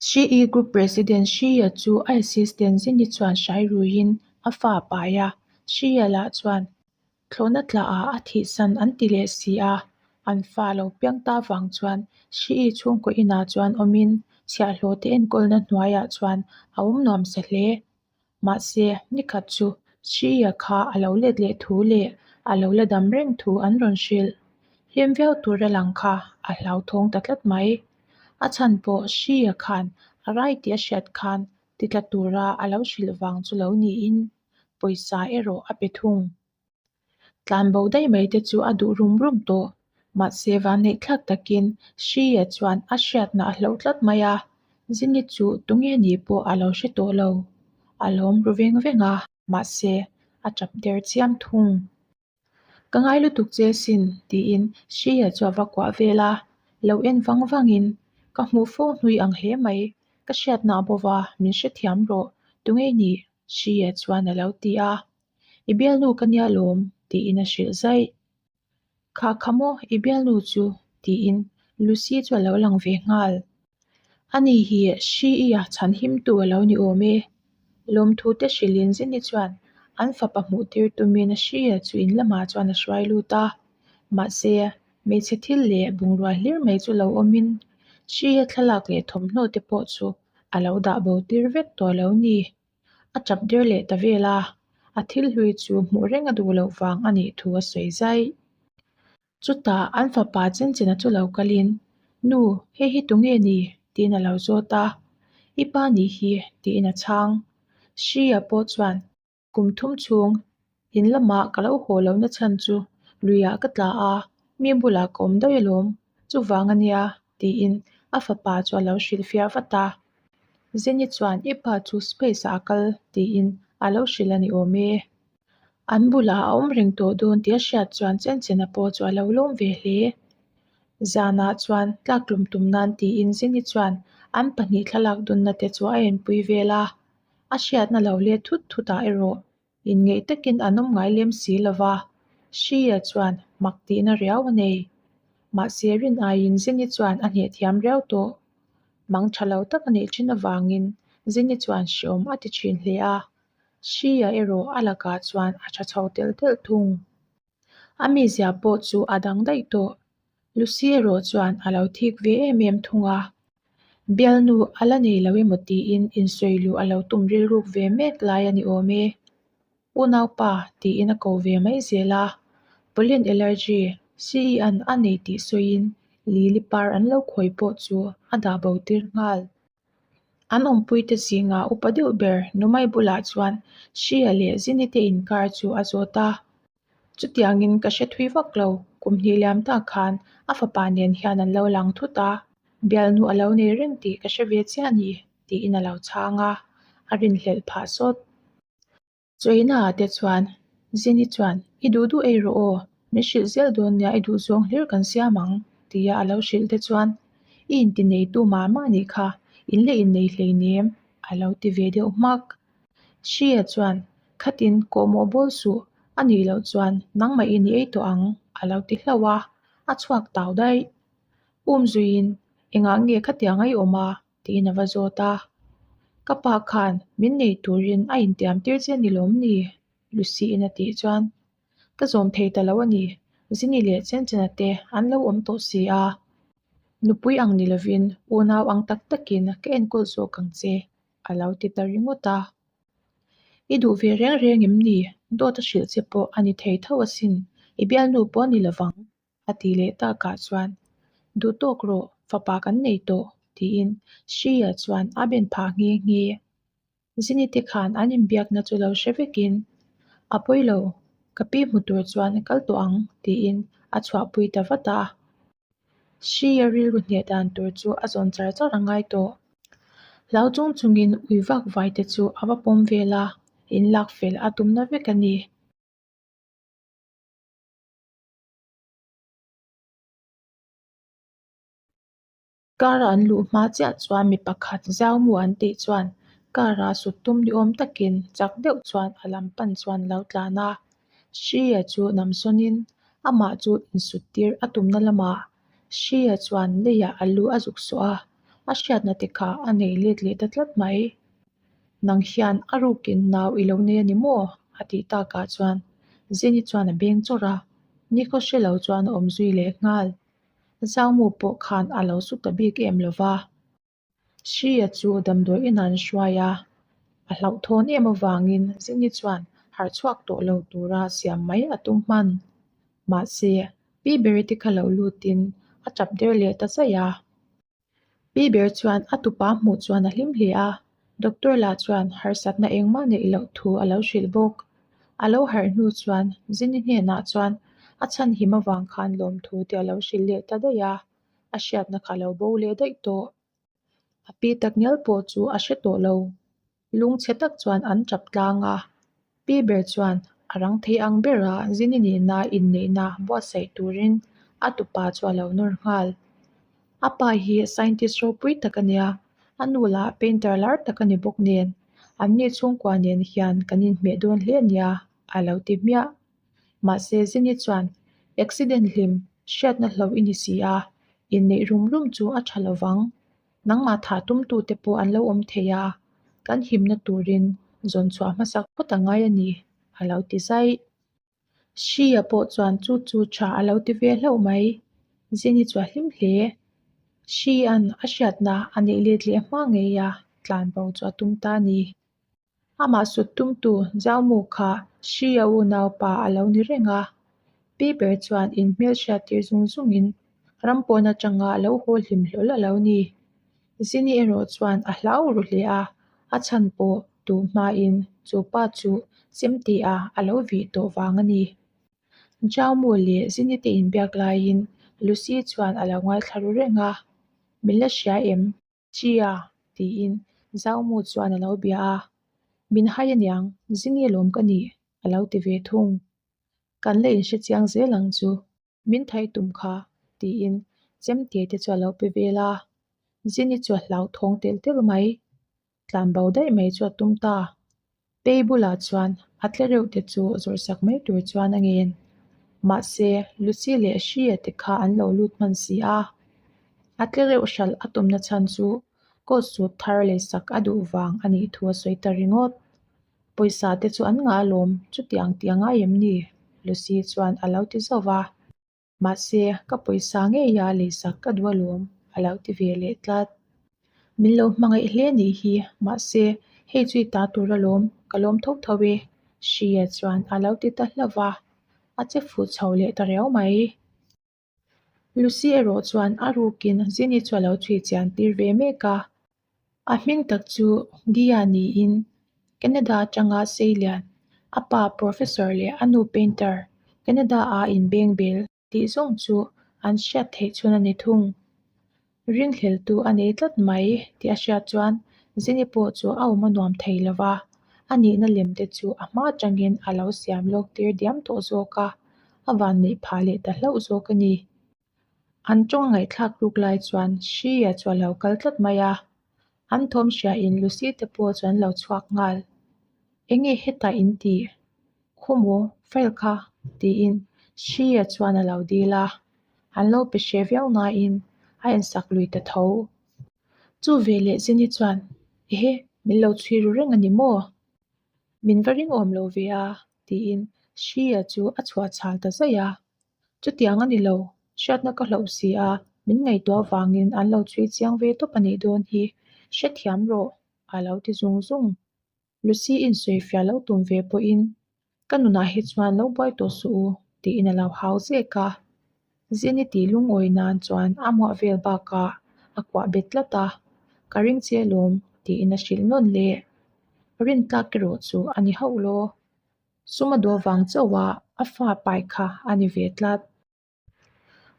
Shi-i Group President Shi-a chu a assistant Zini chuan hrai ruiin a fa a pai a, Shi-a lah chuan thlawhna tlaah a thihsan an ti leh si a, an fa lo piang ta vang chuan Shi-i chhungkaw inah chuan awmin chhiahhlawh te enkawlna hnuaiah chuan a awm nuam sa hle. Mahse, nikhat chu Shi-a kha a lo let leh thu leh a lo la dam reng thu an rawn hrilh. Hlim viau tur a lang kha a hlauthawng ta tlat mai. A chhan pawh Shi-a khan a rai tih a hriat khan ti tla tura a lo hrilh vang chu lo niin pawisa erawh a pe thung. Tlanbo daih mai te chu a duh rum rum tawh. Mahse vanneih thlak takin Hria chuan a hriatna a hloh tlat mai a, Zini chu tunge ni pawh a lo hre tawh lo. A lawm ru veng veng a, mahse a tap der chiam thung. Ka ngai lutuk che sin tiin Hria chu a va kuah vel a, lo en vang vangin ka hmuh fo hnui ang hle mai, ka hriatna a bova min hrethiam rawh, tunge ni? Hria chuan a lo ti a. I bialnu ka nia lawm, tiin a hrilh zaih. Kha kha maw i bialnu chu, tiin Lucy chu a lo lang ve nghal. Ani hi Hri-i-a chhan himtu a lo ni awm e. Lawmthu te hrilhin Zini chuan an fapa hmuh tir tumin Hri-a chu in lamah chuan a hruai lut a. Mahse, hmeichhe thil leh bungrua hlir mai chu lo awmin Hri-a thlalak leh thawmhnaw te pawh chu a lo dah bo tir vek tawh lo ni. A tap der leh ta vel a, a thil hlui chu hmuh reng a duh loh vang a nih thu a sawi zai. Chutah an fapa Chenchena chu lo kalin, Nu, hei hi tunge ni? tiin a lo zawt a. I pa nih hi, tiin a chhang. Hria pawh chuan, Kum thum chhung in lamah ka lo haw lohna chhan chu luiah ka tla a, mi bulah ka awm daih alawm, chuvang a nia, tiin a fapa chu a lo hrilhfiah vat a. Zeni chuan i pa chu space ah a kal tiin a lo hrilh a ni awm e. An bulah a awm reng tawh dawn tih a hriat chuan Chenchena pawh chu a lo lawm ve hle. Zanah chuan tlaktlum tum nan tiin Zeni chuan an pahnih thlalak dunna te chu a enpui vel a. A hriatna lo let thut thut ah erawh inngeih takin an awm ngai lem si lo va, Hria chuan mak tihna riau a nei. Mahse rin aiin Zeni chuan a hneh thiam riau tawh. Mang tha lo tak a neih thin avangin Zeni chuan hreawm a ti thin hle a, Hria erawh a lakah chuan a tha chho telh telh thung. A mizia pawh chu a dang daih tawh. Lucy erawh chuan a lo thik ve em em thung a. Bialnu a la nei lo emaw tiin insawi luh a lo tum rilruk ve mek lai a ni awm e. Unaupa tiin a ko ve mai zel a. Pollen allergy, CE-an a nei tih sawiin Lily par an lo khawi pawh chu a dah bo tir nghal. An awmpuite zingah upa deuh ber Numai bulah chuan Hria leh Zini te inkar chu a zawt a. Chutiangin ka hre thui vak lo, kum hnih liam tak khan a fapa nen hian an lo lang thut a, bialnu a lo nei reng tih ka hre ve chiah a ni, tiin a lo chhang a, a rinhlelh phah sawt. Chawina te chuan Zini chuan, I duh duh ei rawh aw, min hrilh zel dawn nia i duh zawng hlir kan siam ang, tia a lo hrilh te chuan, I inti neitu mah mah nih kha, in leh innei hleinem, a lo ti ve deuh hmak. Hria chuan, Khatin kawhmawh bawl suh, a nih loh chuan nangmah in i ei tawh ang, a lo ti hlauh a, a chhuak tau daih. Umzuiin, Engah nge khatiang a i awm a? tiin a va zawt a. Ka pa khan min nei turin a intiam tir che ni lawm ni? Lucy-in a tih chuan, Ka zawm thei ta lo a ni, Zini leh Chenchena te an lo awm tawh si a. Nupui ang ni lovin unau ang tak takin ka enkawl zawk ang che, a lo ti ta ringawt a. I duh ve reng reng em ni? Dawt a hrilh che pawh a ni thei tho asin, i bialnu pawh a ni lovang. A ti leh takah chuan, Duh tawk rawh, fapa kan nei tawh, tiin Shreya chuan a ben phah nghe nghe. Zini te khan an inbiakna chu lo hre vekin, A pawi lo, ka pi hmu tur chuan kal tawh ang, tiin a chhuahpui ta vat a. Shreya rilru hneh dan tur chu a zawn char char a ngai tawh. Hlau chung chungin ui vak vai te chu a va pawm vel a, inlak fel a tumna vek a ni. Car an luh hma chiah chuan mi pakhat zau mu an tih chuan car a sut tum ni awm takin chak deuh chuan a lam pan chuan a lo tlan a. Hria chu nam sawnin amah chu insut tir a tumna lamah Hria chuan leiah a lu a zuk sawh a. a hriatna te kha a nei let leh ta tlat mai. Nang hian a rukin nau i lo nei a ni maw? a tih takah chuan Zeni chuan a beng chawrh a, nikhaw hre lo chuan a awm zui leh nghal. Zaumu pawh khan a lo su ta bik em lo va. Hria chu damdawi inah an hruai a, a hlauhthawn em avangin Zeni chuan harh chhuak tawh lo tura siam mai a tum hman. Mahse, Pi Beri te kha lo lutin a tap der leh ta zaih a. Pi ber chuan a tupa hmuh chuan a hlim hle a, doctor lah chuan harsatna engmah neih loh thu a lo hrilh bawk. A lo harh hnu chuan Zini hnenah chuan a chhanhim avang khan lawmthu te a lo hrilh leh ta daih a, a hriatna kha a lo bo leh daih tawh. A pi takngial pawh chu a hre tawh lo. Lungchhe tak chuan an tap tlang a, pi ber chuan a rang thei ang bera Zini nena inneihna buatsaih turin a tupa chu a lo nawr nghal. A pa hi scientist ropui tak a nia, a nu lah painter lar tak a ni bawk nen, anni chhungkua nen hian kan inhmeh dawn hle a nia, a lo ti hmiah. Mahse Zini chuan accident hlim hriatna hlo i ni si a, inneih rum rum chu a tha lovang. Nangmah thah tumtute pawh an lo awm thei a, kan himna turin zawn chhuah hmasak phawt a ngai a ni, a lo ti zaih. Hria pawh chuan chu chu tha a lo ti ve hlauh mai. Zini chu a hlim hle. Hria'n a hriatna a neih let leh hma ngei a, tlanbo chu a tum ta a ni. Amah sut tumtu Zaumu kha Hria unaupa a lo ni reng a, pi ber chuan inhmel hriattir zung zungin ram pawn atanga lo haw hlim hlawl a lo ni. Zini erawh chuan a hlau ru hle a, a chhan pawh duh hmain chu pa chu chemte-a a lo vih tawh vang a ni. Zaumu leh Zini te inbiak laiin Lucy chuan a lo ngaithla ru reng a, Min la hria em? Chia! tiin Zaumu chuan a lo bia a, Min hai aniang, Zini lawm ka nih, a lo ti ve thung. Kan la inhre chiang zel ang chu, min thai tum kha, tiin chemte te chu a lo pe vel a. Zini chu a hlauthawng telh telh mai. Tlanbo daih mai chu a tum ta. Pei bulah chuan a tle reuh te chu zawrh sak mai tur chuan a ngen. Mahse, Lucy leh Hria te kha an lo lut hman si a. A tle reuh hralh a tumna chhan chu coat suit thar lei sak a duh vang a nih thu a sawi ta ringawt. Pawisa te chu an ngah alawm, chutiang tih a ngai em ni? Lucy chuan a lo ti zauh va. Mahse, ka pawisa ngeia leisak ka duh alawm, a lo ti ve leh tlat. Min lo hmangaih hle nih hi, mahse, hei chu i ta tur alawm, ka lawm tho tho e, Hria chuan a lo ti ta hlauh va, a che fuh chho leh ta riau mai. Lucy erawh chuan a rukin Zini chu a lo chhui chian tir ve mek a, A hming tak chu Gia niin Canada atanga Seilian, a pa Professor leh a nu Painter, Canada-a inbengbel tih zawng chu an hriat theih chhun a ni thung. Ringhleltu a nei tlat mai tih a hriat chuan Zini pawh chu a awm a nuam thei lo va, a nihna lem te chu a hma atangin a lo siam lawk tir diam tawh zawk a, a vanneih phah leh ta hlauh zawk a ni. An tawng ngaihthlak ruk lai chuan Hria chu a lo kal tlat mai a, an thawm hriain Lucy te pawh chu an lo chhuak nghal. Enge hetah in ti? Khumaw file kha? tiin Hria chuan a lo dil a, an lo pe hre viau nain a insak lui ta tho. Chu veleh Zini chuan, Ehe, min lo chhui ru reng a ni maw? Min va ringawm lo ve a, tiin Hria chu a chhuah chhal ta zaih a. Chutiang a ni lo, hriatna ka hlauh si a, min ngaihtuah avangin an lo chhui chiang ve tawp a nih dawn hi, hrethiam rawh, a lo ti zung zung. Lucy insawifiah lo tum ve pawhin, Ka nunah hi chuan lo buai tawh suh u, tiin a lo hau zek a. Zini tih lungawi nan chuan a muah vel bakah a kuah bet tlat a, Ka ring che alawm, tiin a hrilh nawn leh. Rintlak erawh chu a ni hauh law. Sum a duh avang chauh a, a fa pai kha a ni ve tlat.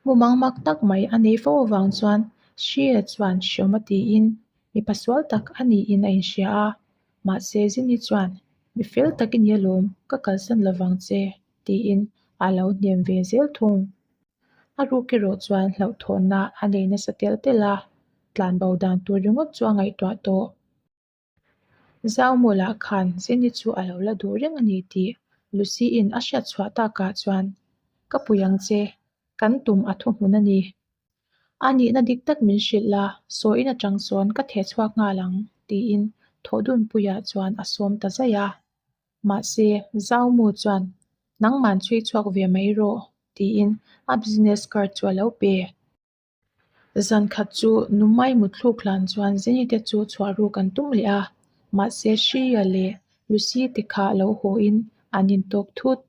Mumang mak tak mai a nei fo avang chuan Hria chuan hriawm a tiin mipa sual tak a niin a inhria a, mahse Zini chuan mi fel tak i ni alawm, ka kalsan lovang che tiin a lo hnem ve zel thung. A ruk erawh chuan hlauhthawnna a nei nasa telh telh a, tlanbo dan tur ringawt chu a ngaihtuah tawh. Zaumaw-lah khan Jenny chu a lo la duh reng a ni tih Lucy-in a hriat chhuah takah chuan, Ka pui ang che, kan tum a thuhmun a ni. A nihna dik tak min hrilh la, saw in atang sawn ka theh chhuak nghal ang, tiin Thawhdunpuia chuan a sawm ta zaih a. Mahse, Zaumu chuan, Nangman chhui chhuak ve mai rawh, tiin a business card chu a lo pe. Zan khat chu Numai mutthluk hlan chuan Zeni te chu chhuah ruk an tum leh a, mahse Hria leh Lucy te kha lo hawiin an intawk thut.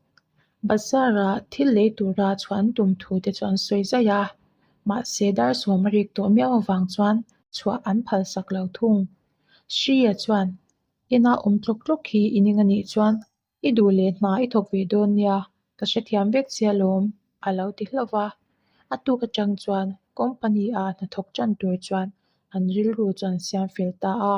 Bazar-ah thil lei tura chhuah an tum thu te chu an sawi zaih a, mahse dar sawm a rik tawh miau avang chuan chhuah an phalsak lo thung. Hria chuan, Ina awm tlawk tlawk hi i ning a nih chuan I duh leh hna i thawk ve dawn nia, ka hrethiam vek che alawm, a lo ti hlauh va. A tuk atang chuan company-a hnathawk tan tur chuan an rilru chu an siam fel ta a.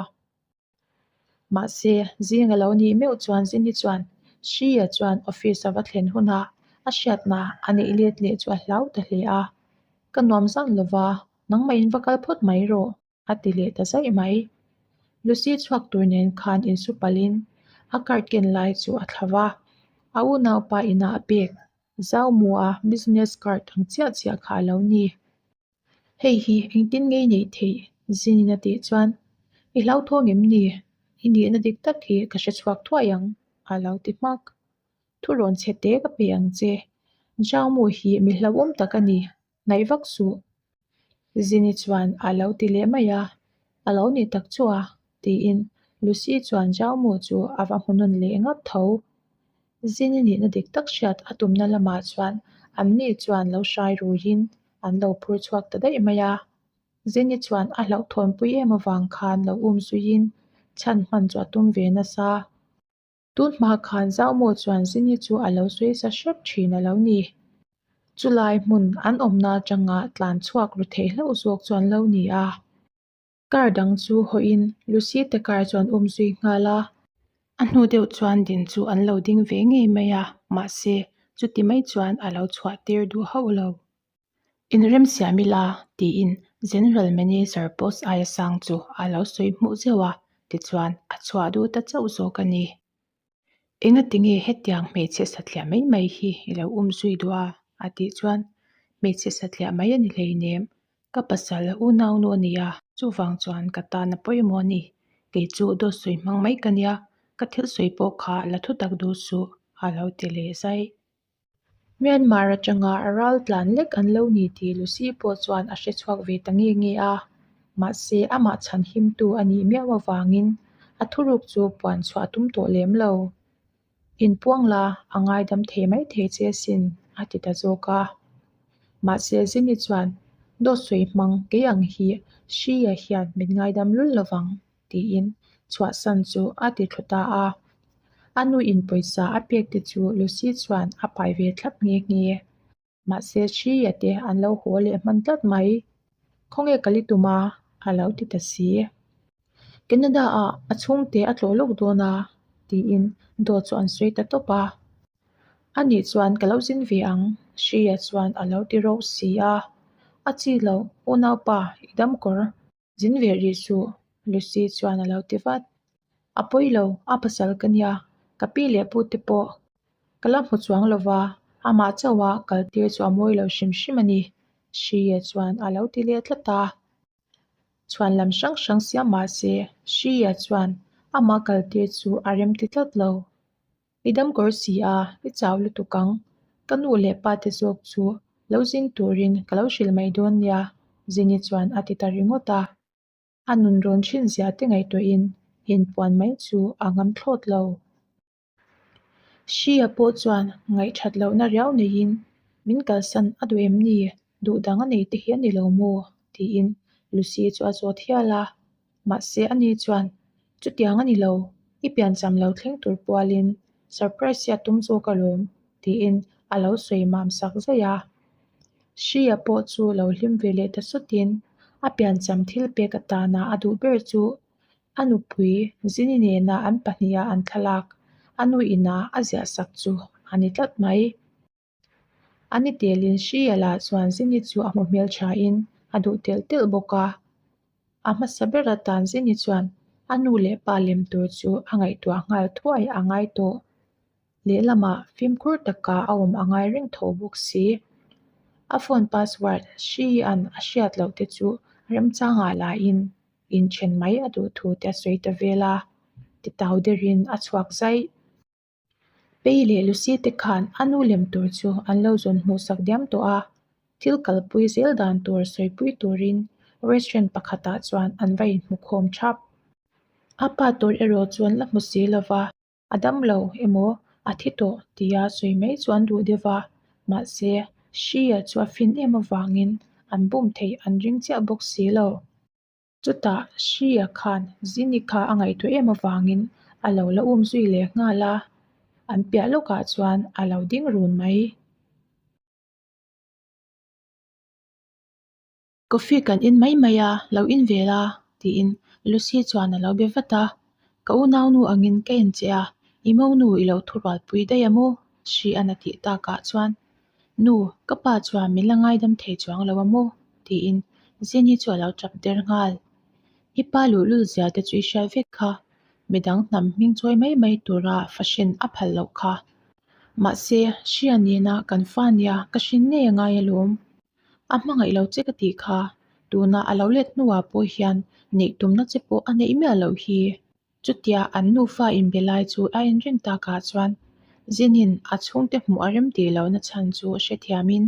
Mahse, zing a lo nih meuh chuan Zini chuan Hria chuan office a va thlen hunah a hriatna a neih let leh chu a hlau ta hle a. Ka nuam zan lova, nangmah in va kal phawt mai rawh. a ti leh ta zaih mai. Lucy chhuak tur nen khan insu palhin a card ken lai chu a thla va, a unaupa inah a pek. Zaumua business card ang chiah chiah kha a lo ni. Hei hi engtin ngei neih theih? Zinin a tih chuan, I hlauthawng em ni? I nihna dik tak hi ka hre chhuak thuai ang, a lo ti hmak. Thu rawn chhe te ka pe ang che. Zaumu hi mi hlauhawm tak a ni. Hnaih vak suh. Zini chuan a lo ti leh mai a, A lo nih tak chu a, tiin Lucy chuan Jaumu chu a va hmu nawn leh ngap tho. Zini nihna dik tak hriat a tumna lamah chuan anni chuan lo hrai ruiin an lo phur chhuak ta daih mai a. Zini chuan a hlauhthawnpui em avang khan lo um zuiin chhan hman chu a tum ve nasa. Tun hma khan Zaumo chuan Zini chu a lo sawi sa hrep thin a lo ni. Chulai hmun an awmna atanga tlan chhuak ru thei hlauh zawk chu an lo ni a. Car dang chu hawiin Lucy te car chu an um zui nghal a. A hnu deuh chuan din chu an lo ding ve ngei mai a, mahse chuti mai chuan a lo chhuah tir duh hauh lo. Inremsiam ila, tiin General Manager post aia sang chu a lo sawi hmuh zeuh a, tichuan a chhuah duh ta chauh zawk a ni. Engatinge hetiang hmeichhe satliah mai mai hi i lo um zui duh a? a tih chuan, Hmeichhe satliah mai a ni hleinem, ka pasal unaunu a nia, chuvang chuan ka tan a pawimawh a ni. Kei chu dawt sawi hmang mai ka nia, ka thil sawi pawh kha la thutak duh suh, a lo ti leh zai. Myanmar atanga ral tlan lek an lo ni tih Lucy pawh chuan a hre chhuak ve ta nge nge a, mahse amah chhan himtu a nih miau avangin a thuruk chu puan chhuah a tum tawh lem lo. Inpuang la, a ngaidam thei mai thei che asin, a ti ta zawk a. Mahse Zini chuan, Dawt sawi hmang kei ang hi Hria hian min ngaidam lul lovang. tiin chhuahsan chu a ti thlu ta a. A nu in pawisa a pek te chu Lucy chuan a pai ve thlap nghe nghe. Mahse Hria te an lo haw leh hman tlat mai. Khawnge ka li tum a? a lo ti ta si. Canada ah a chhungte a tlawh lawk dawn a tiin dawt chu an sawi ta tawp a. A nih chuan ka lo zin ve ang, Hria chuan a lo ti rauh si a. A chi loh, unaupa i dam kawr. Zin ve rih suh, Lucy chuan a lo ti vat. A pawi lo, a pasal ka nia, ka pi leh pu te pawh ka la hmu chuang lo va, amah chauha kal tir chu a mawi lo hrim hrim a ni, Hria chuan a lo ti leh tlat a. Chhuan lam hrang hrang siam mah se, Hria chuan amah kal tir chu a rem ti tlat lo. I dam kawr si a, i chau lutuk ang. Ka nu leh pa te zawk chu lo zin turin ka lo hrilh mai dawn nia, Zini chuan a ti ta ringawt a. A nun rawn thin zia te ngaihtuahin inpuan mai chu a ngam thlawt lo. Hria pawh chuan ngaihthat lohna riau neiin min kalsan a duh em ni? Duh dang a nei te hi a ni lo maw? tiin Lucy chu a zawt hial a. Mahse ani chuan, Chutiang a ni lo, i piancham lo thleng tur pualin surprise hi a tum zawk alawm, tiin a lo sawi mam sak zaih a. Hria pawh chu lo hlim ve leh ta sawtin a piancham thil pek atana a duh ber chu a nupui Zini nena an pahniha an thlalak a nu ina a ziah sak chu a ni tlat mai. A ni telin Hria lah chuan Zini chu a hmu hmel thain a duh telh telh bawk a. A hmasa ber atan Zini chuan a nu leh pa lem tur chu a ngaihtuah nghal thuai a ngai tawh. Lehlamah fimkhur taka a awm a ngai reng tho bawk si. A phone password Hri-a'n a hriat loh te chu remchangah lahin inthen mai a duh thu te a sawi ta vel a, titau derin a chhuak zaih. Pei leh Lucy te khan a nu lem tur chu an lo zawn hmuhsak diam tawh a, thil kalpui zel dan tur sawipui turin restaurant pakhatah chuan an va inhmukhawm thap. A pa tur erawh chu an la hmu si lo va. A dam lo emaw a thi tawh tia sawi mai chu an duh deuh a, mahse Hria chu a fin em avangin an bum theih an ring chiah bawk si lo. Chutah Hria khan Zini kha a ngaihtuah em avangin a lo la um zui leh nghal a, an piah lawkah chuan a lo ding run mai. Coffee kan in mai mai a, lo in ve la, tiin Lucy chuan a lo be vat a. Ka unaunu angin ka en che a, i monu i lo thurualpui daih a maw? Hria'n a tih takah chuan, Nu, ka pa chuan min la ngaidam thei chuang lo a maw? tiin Jenny chu a lo tap der nghal. I pa luhlul zia te chu i hriat vek kha, midang hnam hming chawi mai mai tura fahrin a phal loh kha. Mahse, Hria nena kan fa nia ka hrin ngei a ngai alawm. A hmangaih lo che ka tih kha, tuna a lo let hnuah pawh hian neih tumna che pawh a neih miah loh hi. Chutia an nufa inbe lai chu a inring takah chuan Zinin a chhungte hmuh a rem tih lohna chhan chu hrethiamin,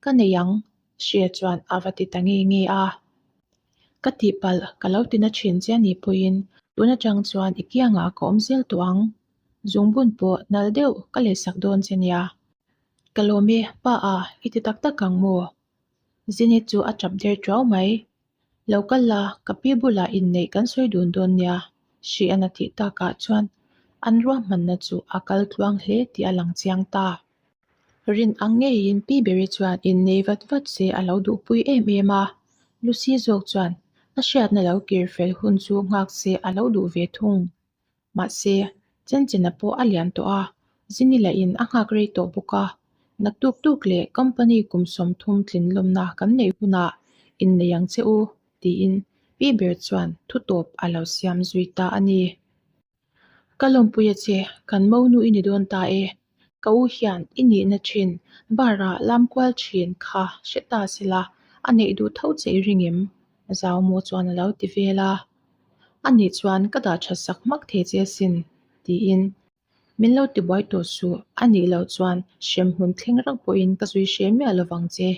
Ka nei ang, Hria chuan a va ti ta nge nge a. Ka tihpalh ka lo tina thin che a nih pawhin tun atang chuan i kiangah ka awm zel tawh ang. Zungbun pawh nal deuh ka lehsak dawn che nia. Ka lawm e, pa a, i ti tak tak ang maw? Zini chu a tap der tuau mai. Lo kal la, ka pi bulah inneih kan sawi dun dawn nia, Hrian a tih takah chuan an ruahmanna chu a kal tluang hle tih a lang chiang ta. Rin ang ngeiin pi beri chuan innei vat vat se a lo duhpui em em a, Lucy zawk chuan a hriatna lo kir fel hun chu nghak se a lo duh ve thung. Mahse, Chenchena pawh a lian tawh a, Zini lahin a nghak rei tawh bawk a. Naktuk tuk leh company kum 30 tlin lawmna kan neih hunah innei ang che u, tiin Pi ber chuan thutawp a lo siam zui ta a ni. Ka lawmpui a che, kan monu i ni dawn ta e. Ka u hian i nihna thin bar-ah lam kual thin kha hre ta sela, a neih duh tho che i ring em? Zaumaw chuan a lo ti vel a. A nih chuan ka dah that sak hmak thei che asin, tiin min lo tibuai tawh suh, a nih loh chuan hremhmun thleng rang pawhin ka zui hre miah lovang che,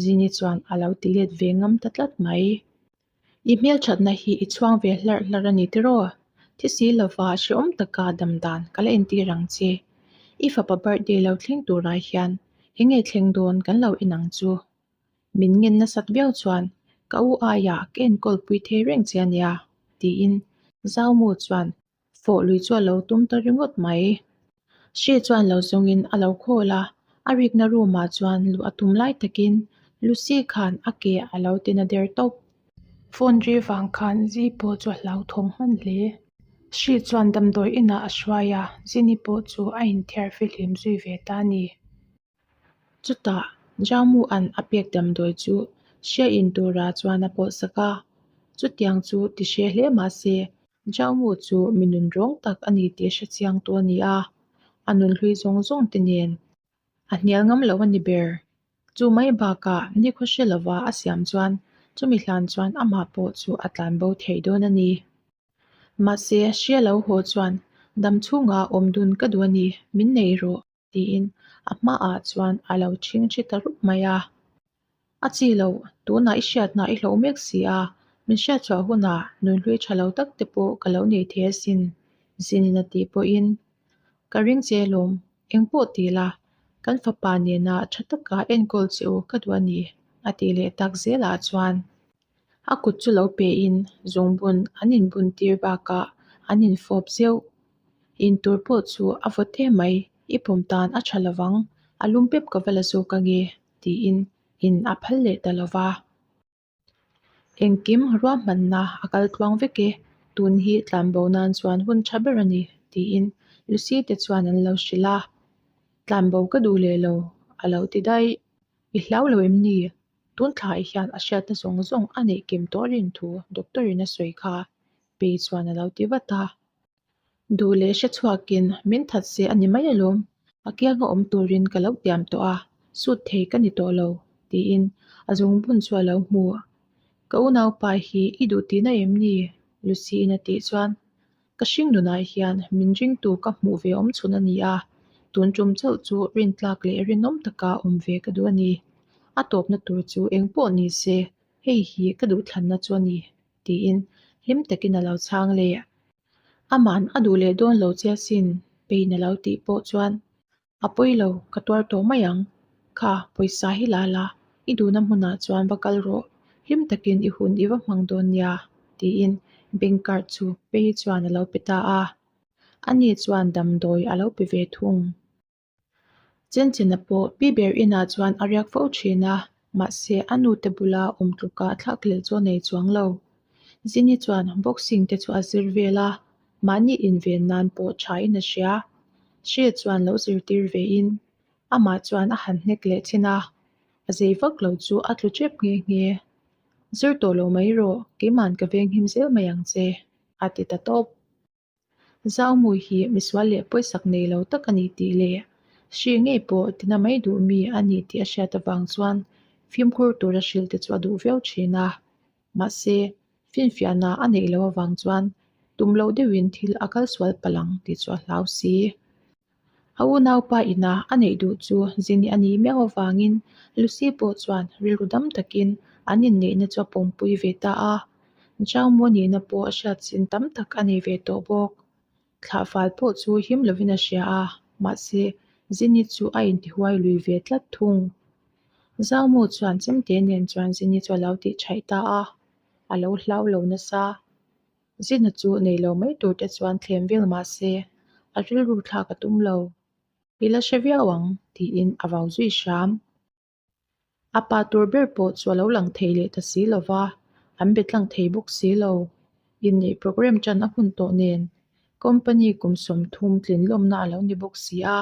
Zini chuan a lo ti let ve ngam ta tlat mai. I hmelthatna hi i chhuang ve hlarh hlarh a ni tiraw? Thi si lova hrehawm taka dam dan ka la entir ang che. I fapa birthday lo thleng turah hian eng nge thleng dawn kan lo en ang chu. Min ngen nasat viau chuan ka u aiah ka enkawl pui thei reng che a nia, tiin Zaumu chuan fawh lui chu a lo tum ta ringawt mai. Hri chuan lo zawngin a lo khawl a, a rikna room ah chuan luh a tum lai takin Lucy khan a ke a lo ti na der tawp. Phone ri vang khan Zi pawh chu a hlauthawng hman hle. Hri chuan damdawi inah a hruai a, Zini pawh chu a inthiar fihlim zui ve ta a ni. Chutah Jamu-a'n a pek damdawi chu hria in tura chuan a pawlh sak a, chutiang chu ti hre hle mah se Jamu chu mi nun rawng tak a ni tih hre chiang tu a ni a, a nun hlui zawng zawng te nen a hnial ngam lo a ni ber. Chu mai bakah nikhaw hre lova a siam chuan chumi hlan chuan amah pawh chu a tlanbo theih dawn a ni. Mahse hria lo haw chuan dam chhungah awm dun ka duh a ni, min nei rawh. tiin a hmaah chuan a lo chhing thi ta rup mai a. A chi lo, tunah i hriatna i hlauh mek si a, min hriatchhuah hunah nunhlui tha lo tak te pawh ka lo nei thei asin, Zinin a tih pawhin ka ring che alawm, engpawh ti la, kan fapa nena tha taka enkawl che u ka duh a ni, a tih leh tak zelah chuan a kut chu lo pein zungbun an inbun tir bakah an infawp zeuh. Intur pawh chu a vawt em mai, i pawm tan a tha lovang, a lum pep ka va la zawk ange, tiin in a phal leh ta lova. Engkim ruahmanna a kal tluang vek e, tun hi tlanbo nan chuan hun tha ber a ni, tiin Lucy te chuan an lo hrilh a. Tlanbo ka duh leh lo, a lo ti daih. I hlau lo em ni? Tun thlai hian a hriatna zawng zawng a neih kim tawh rin thu doctor in a sawi kha, Pei chuan a lo ti vat a. Duh leh hre chhuakin min that se a ni mai alawm, a kianga awm turin ka lo tiam tawh a, sut thei ka ni tawh lo. Tiin a zungbun chu a lo hmu. Ka unaupa hi i duh tihna em ni? Lucy-in a tih chuan, Ka hringnunah hian min ringtu ka hmuh ve awm chhun a ni a, tun tum chauh chu rintlak leh rinawm taka awm ve ka duh a ni. A tawpna tur chu eng pawh ni se, hei hi ka duhthlanna chu a ni, tiin hlim takin a lo chhang leh. Ama'n a duh leh dawn lo che asin, Payne a lo tih pawh chuan A pawi lo, ka tuar tawh mai ang. Kha, pawisa hi la la, i duhna hmunah chuan va kal rawh, hlim takin i hun i va hmang dawn nia, tiin bank card chu Pei chuan a lo pe ta a. Ani chuan damdawi a lo pe ve thung. Chenchena pawh pi ber inah chuan a riak fo thin a, mahse a nute bula awm tluka thlak leh chu a nei chuang lo. Zini chuan boxing te chu a zir vel a, mahni inven nan pawh thain a hria. Hri chuan lo zirtir vein amah chuan a han hnek leh thin a, a zei vak lo chu a tlu tep nghe nghe. Zir tawh lo mai rawh, keiman ka venghim zel mai ang che, a ti ta tawp. Zaumui hi misual leh pawisak nei lo tak a ni tih leh hri ngei pawh tina mai duh mi a ni tih a hriat avang chuan fimkhur tura hrilh te chu a duh viau thin a. Mahse, finfiahna a neih loh avang chuan tum loh deuhin thil a kal sual palh ang tih chu a hlau si. A unaupa ina a neih duh chu Zini a nih miau avangin Lucy pawh chuan rilru dam takin an inneihna chu a pawmpui ve ta a. Jaumo nihna pawh a hriatchin tam tak a nei ve tawh bawk. Thlahfal pawh chu him lovin a hria a, mahse Zini chu a intihuai lui ve tlat thung. Jaumo chuan chemte nen chuan Zini chu a lo tihchhaih ta a, a lo hlau lo nasa. Zina chu nei lo mai tur te chuan thlem vel mah se, a rilru thlak a tum lo. I la hre viau ang, tiin a vau zui hram. A pa tur ber pawh chu a lo lang thei leh ta si lo va, an be tlang thei bawk si lo. Inneih programme ṭan a hun tawh nen, company kum 30 tlin lawmna a lo ni bawk si a.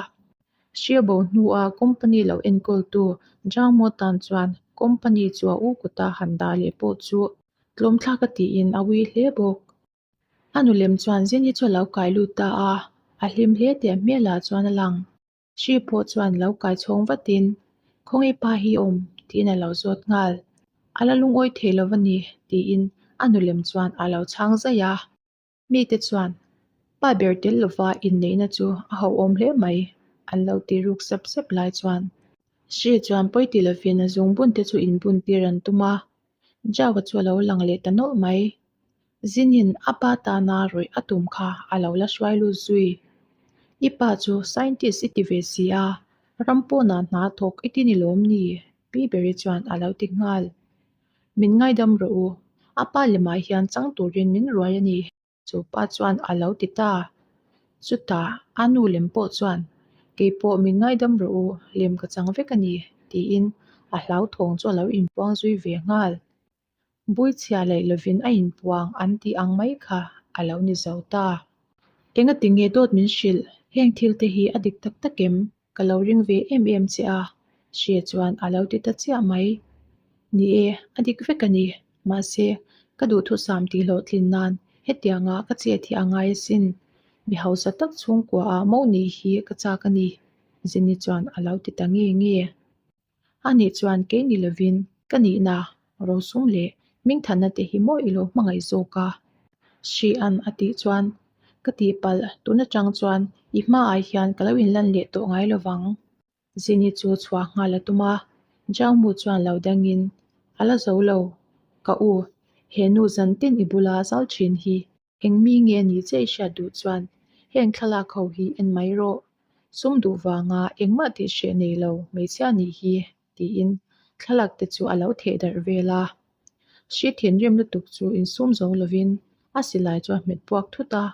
Hriabo hnua company lo enkawltu Zhang Mo tan chuan company chu a u kuta han dah leh pawh chu Tlawmthlak a tiin a ui hle bawk. A nulem chuan Zini chu a lo kai lut ta a, a hlim hle tih a hmelah chuan a lang. Hri pawh chuan lo kai chhawng vatin, Khawnge pa hi awm? tiin a lo zawt nghal. A la lungawi thei lo va ni, tiin a nulem chuan a lo chhang zaih a. Mite chuan, Pa ber tel lova inneihna chu a hauhawm hle mai, an lo ti ruk sep sep lai chuan. Hri chuan pawi ti lovin a zungbun te chu inbun tir an tum a, Java chu a lo lang leh ta nawlh mai. Zinin a pa tana rawih a tum kha a lo la hruai lut zui. I pa chu scientist i ti ve si a, ram pawnah hna thawk i ti ni lawm ni? Pi Beri chuan a lo ti nghal. Min ngaidam rawh u, a pa lemah hian chang turin min ruai a ni. Chu pa chuan a lo ti ta. Chutah a nu lem pawh chuan, Kei pawh min ngaidam rawh u, lem ka chang vek a ni, tiin a hlauthawng chu a lo inpuang zui ve nghal. Buichhia laih lovin a inpuang an tih ang mai kha a lo ni zo ta. Engati nge dawt min hrilh? Heng thil te hi a dik tak tak em? Ka lo ring ve em em che a, Hria chuan a lo ti ta chiah mai. Ni e, a dik vek a ni. Mahse, ka duhthusam tih hlawhtlin nan hetianga ka chet hi a ngai asin. Mi hausa tak chhungkua ah mo nih hi ka chak a ni, Zini chuan a lo ti ta nge nge. Anih chuan kei ni lovin ka nihna, rosum leh hmingthanna te hi maw i lo hmangaih zawk a? Hria'n a tih chuan ka tihpalh tun atang chuan i hmaah hian ka lo inlan leh tawh ngai lovang. Zini chu chhuah nghal a tum a, Jaumu chuan lo dangin a la zo lo, Ka u, he nu zantin i bula zal thin hi Eng mi nge ni che i hriat duh chuan heng thlalak ho hi en mai rawh. Sum duh vanga engmah tih hreh nei lo hmeichhia nih hi tiin thlalak te chu a lo theh darh vel a. Hri thinrim lutuk chu insum zo lovin a silai chu a hmet puak thut a,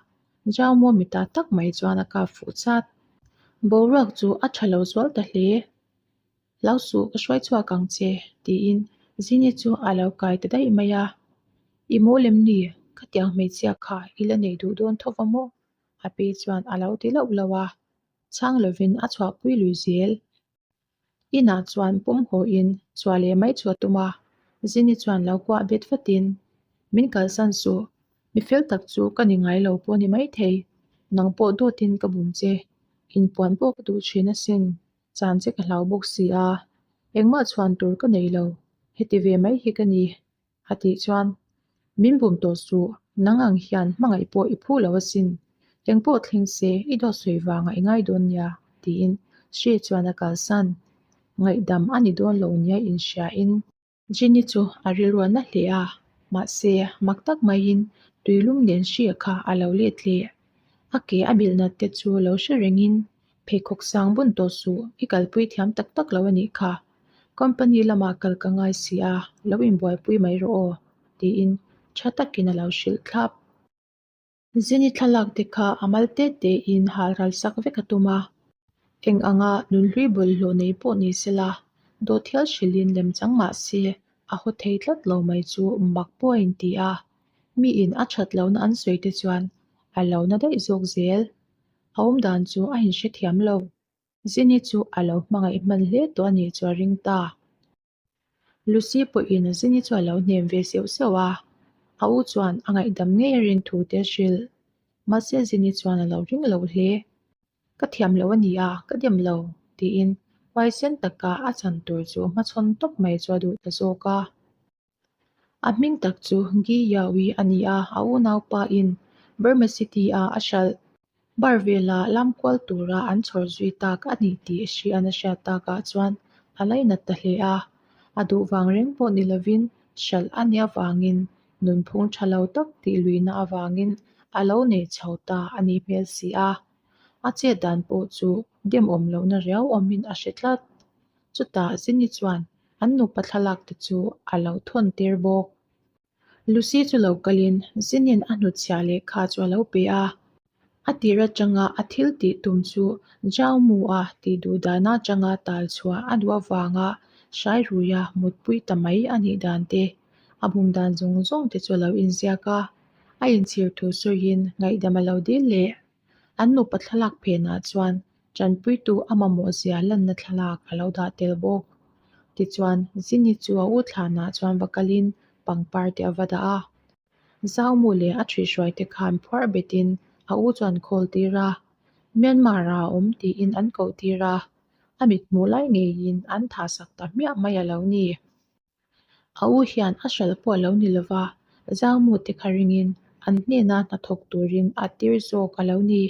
Jaumo mita tak mai chuan a kap fuh chat. Boruak chu a tha lo zual ta hle. Hlau suh ka hruai chhuak ang che, tiin Zini chu a lo kai ta daih mai a. I mawl em ni? Khatiang hmeichhia kha i la nei duh dawn tho va maw? A pi chuan a lo ti lauh lauh a, chhang lovin a chhuahpui lui zel. Inah chuan pawm hawiin chhuah leh mai chu a tum a, Zini chuan lo kuah bet vatin, Min kalsan suh, mi fel tak chu ka ni ngai lo pawh a ni maithei, nang pawh dawtin ka bum che, inpuan pawh ka duh thin asin. Chan che ka hlau bawk si a, Engmah chhuan tur ka nei lo, heti ve mai hi ka ni, a tih chuan, Min bum tawh suh, nang ang hian hmangaih pawh i phu lo asin, engpawh thleng se i dawt sawi vangah i ngai dawn nia, tiin Hri chuan a kalsan. Ngaihdam a ni dawn lo nia inhriain. Jenny chu a rilruah na hle a, mahse mak tak maiin tuilum nen hria kha a lo let leh. A ke a bilh nat te chu lo hre rengin pheikhawk sang bun tawh suh, i kalpui thiam tak tak lo a nih kha. Company lamah kal ka ngai si a, lo inbuaipui mai rawh aw, tiin tha takin a lo hrilh thlap. Zini thlalak te kha a mal te te in hal ral sak vek a tum a, eng anga nunhlui bawlhhlawh nei pawh ni sela, dawt hial hrilhin lem chang mah se a haw thei tlat lo mai chu mak pawh a inti a, miin a that lohna an sawi te chuan a lo na daih zawk zel. A awmdan chu a inhrethiam lo. Zini chu a lo hmangaih hman hle tawh a nih chu a ring ta. Lucy pawhin Zini chu a lo hnem ve seuh seuh a, a u chuan a ngaihdam ngei a rin thu te a hrilh. Mahse Zini chuan a lo ring lo hle. Ka thiam lo a ni a, ka dem lo, tiin huaisen taka a chan tur chu hmachhawn tawp mai chu a duh ta zawk a. A hming tak chu Gi Yawi a ni a, a unaupa in Burma City a a hralh bar vela lam kual tura an chhawr zui tak a ni tih hrian a hriat takah chuan a lainat ta hle a. A duh vang reng pawh ni lovin hralh a nih avangin nunphung tha lo tak tih luihna avangin a lo nei chho ta a nih hmel si a. A chet dan pawh chu demawm lohna riau awmin a hre tlat. Chutah Zini chuan an nupa thlalak te chu a lo thawn tir bawk. Lucy chu lo kalin Zinin a hnutchhiah lehkha chu a lo pe a. A tir atanga a thil tih tum chu Jaumu-a tih duh dan atanga tal chhuah a duh avanga Hrairuia mutpui ta mai a nih dan te, a bum dan zawng zawng te chu a lo inziak a. A inchhir thu sawiin ngaihdam a lo dil leh. An nupa thlalak phenah chuan Tanpuitu a mamawh zia lanna thlalak a lo dah tel bawk. Tichuan, Zini chu a u thlanah chuan va kalin pangpar te a va dah a. Zaumu leh a ṭhihhruai te khan phuar betin a u chuan khawl tir a. Myanmar-ah a awm tiin an koh tir a, a mithmuh lai ngeiin an thahsak ta hmiah mai a lo ni. A u hian a hralh pawh a lo ni lova, Zaumu te kha ringin an hnena hnathawk turin a tir zawk a lo ni.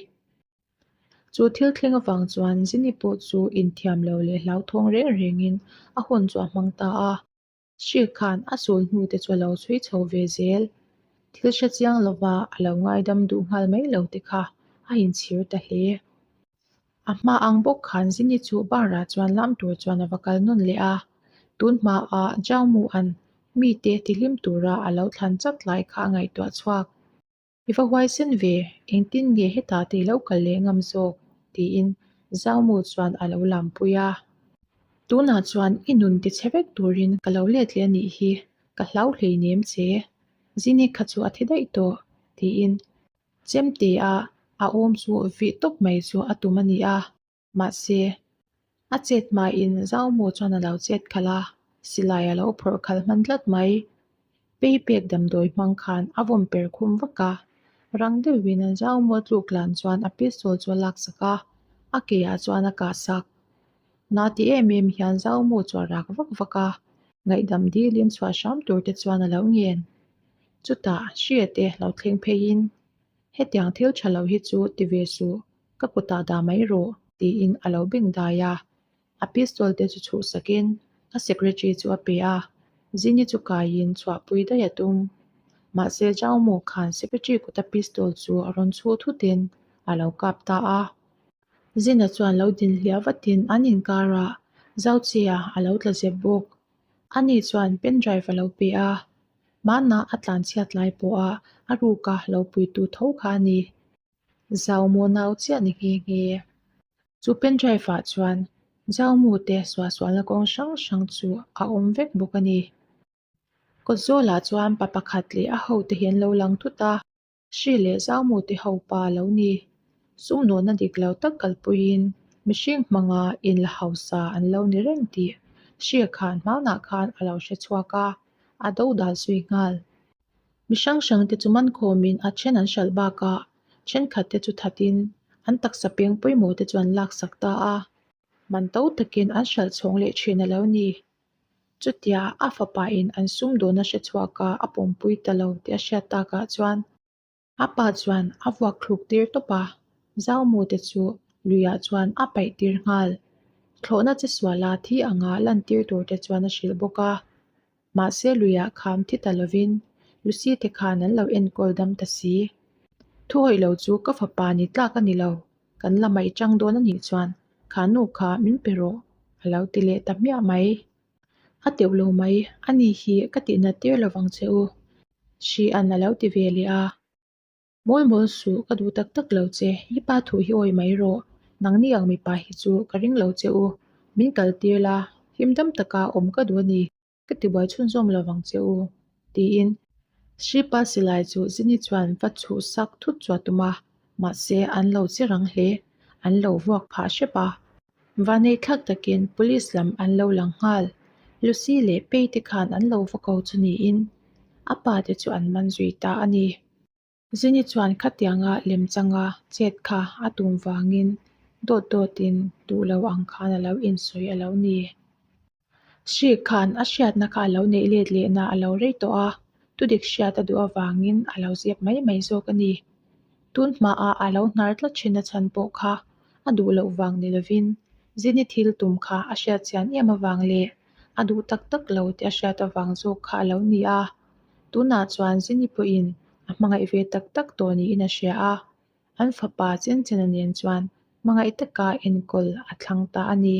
Chu thil thleng avang chuan Zini pawh chu inthiam lo leh hlauthawng reng rengin a hun chu a hmang ta a. Hri khan a sul hnu te chu a lo chhui chho ve zel. Thil hre chiang lova a lo ngaidam duh nghal mai lo te kha a inchhir ta hle. A hma ang bawk khan Zini chu bar ah chuan lam tur chuan a va kal nawn leh a. Tun hmaah Jaumu-a'n mite tihlim tura a lo thlan chak lai kha a ngaihtuah chhuak. I va huaisen ve, engtin nge hetah te i lo kal leh ngam zawk? tiin Zaumu chuan a lo lampui a. Tunah chuan i nun ti chhe vek turin ka lo let leh a nih hi, ka hlau hleinem che. Zini kha chu a thi daih tawh, tiin chemte-a a awm chu vih tawp mai chu a tum a ni a. Mahse, a chet hmain Zaumu chuan a lo chet khalh a, silai a lo phawrh khalh hman tlat mai. Pei pek damdawi hmang khan a vawm per khum vak a, rang deuhin Zaumu a tluk lan chuan a pistol chu a laksak a, a ke ah chuan a kah sak. Na ti em em hian Zaumu chu a rak vak vak a, ngaihdam dilin chhuah hram tur te chuan a lo ngen. Chutah hria te lo thleng pheiin Hetiang thil tha lo hi chu ti ve suh, ka kutah dah mai rawh, tiin a lo beng dai a. A pistol te chu chhuhsakin a secretary chu a pe a, Zini chu kaiin chhuahpui daih a tum. Mahse Zhao Mu khan secretary kuta pistol chu a rawn chhuh thutin a lo kap ta a. Zina chuan lo din hliah vatin an inkarah Zhao Chia a lo tla zep bawk. Ani chuan pen drive a lo pe a, Hmanah a tlanchhiat lai pawha a ruka lo puitu tho kha a ni. Zau maw nau chiah ni nghe nghe. Chu pen drive ah chuan Zau mu te suahsualna kawng hrang hrang chu a awm vek bawk a ni. Kawtzawlah chuan pa pakhat leh a hote hi an lo lang thut a. Hri leh Zaumu te ho pa lo ni. Sumdawna dik lo tak kalpuiin mihring hmanga inla hausa an lo ni reng tih Hri khan hmanah khan a lo hre chhuak a, a do dal zui nghal. Mi hrang hrang te chu mankhawmin a then an hralh bakah thenkhat te chu thatin an taksa peng pawimawh te chu an laksak ta a. Man to takin an hralh chhawng leh thin a lo ni. Chutia a fapa in an sumdawn a hre chhuak a, a pawmpui ta lo tih a hriat takah chuan a pa chuan a vuak thluk tir tawp a, Zaumu te chu luiah chuan a paih tir nghal. Thlawhna che suala thi anga lantir tur te chuan a hrilh bawk a. Mahse luiah kham thi ta lovin Lucy te khan an lo enkawl dam ta si. Thuhawih lo chu ka fapa ni tlak a ni lo, kan la mai chang dawn a nih chuan kha nu kha min pe rawh a lo ti leh ta hmiah mai. A teuh lo mai, ani hi ka tihnat tir lovang che u, Hrian a lo ti ve leh a. Mawl mawl suh, ka duh tak tak lo che, i pa thu hi awi mai rawh, nangni ang mipa hi chu ka ring lo che u, min kal tir la, him dam taka awm ka duh a ni, ka tibuai chhunzawm lo vang che u, tiin Hripa silai chu Zini chuan va chhuh sak thut chu a tum a, mahse an lo che rang hle, an lo vuak phah hrep a. Vanei thlak takin Police lam an lo lang nghal, Lucy leh Pei te khan an lo va ko chu niin a pa te chu an man zui ta a ni. Zini chuan khatianga lemchanga chet kha a tum vangin dawt dawtin duh lo ang khan a lo insawi a lo ni. Hri khan a hriatna kha a lo neih let lehna a lo rei tawh a, thudik hriat a duh avangin a lo zep mai mai zawk a ni. Tun hmaah a lo hnar tlat thin a chhan pawh kha a duh loh vang ni lovin Zini thil tum kha a hriat chian em avang leh a duh tak tak lo tih a hriat avang zawk kha a lo ni a. Tunah chuan Zini pawhin a hmangaih ve tak tak tawh niin a hria a, an fapa Chenchena nen chuan hmangaih taka enkawl a thlang ta a ni.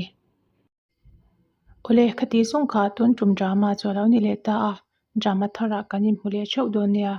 Awle, khati zawng kha tun tum drama chu a lo ni leh ta a, drama tharah kan inhmu leh theuh dawn nia.